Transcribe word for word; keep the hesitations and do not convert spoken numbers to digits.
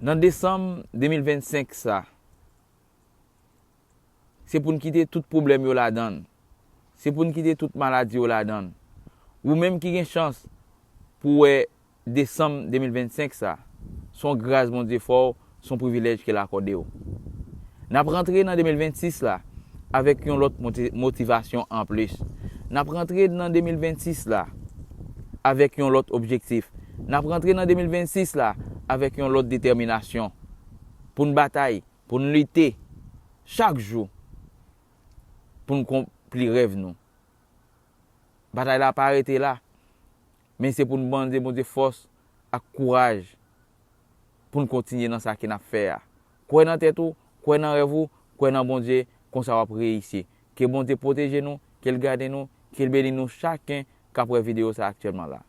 Nan desanm de mil vennsenk sa, se pou n kite tout pwoblèm yo ladan l. Se pou n kite tout maladi yo ladan l. Ou menm ki gen chans pou w wè desanm de mil vennsenk sa, se yon gras Bondye fè w, se yon privilèj ke l akòde w. N ap rantre nan de mil vennsis la avèk yon lòt moti-, motivasyon anplis. N ap rantre nan de mil vennsis la avèk yon lòt objektif. N ap rantre nan de mil vennsis la avèk yon lòt detèminasyon pou n batay, pou n lite chak jou pou n konpli rèv nou. Batay la pa rete la, men se pou n mande Bondye fòs ak kouraj pou n kontinye nan sa ke n ap fè a. Kwè nan tèt ou, kwè nan rèv ou, kwè nan Bondye, konsa w ap reyisi. Ke Bondye pwoteje nou, ke l gade nou, ke l beni nou chaken k ap wè videyo sa aktyèlman la.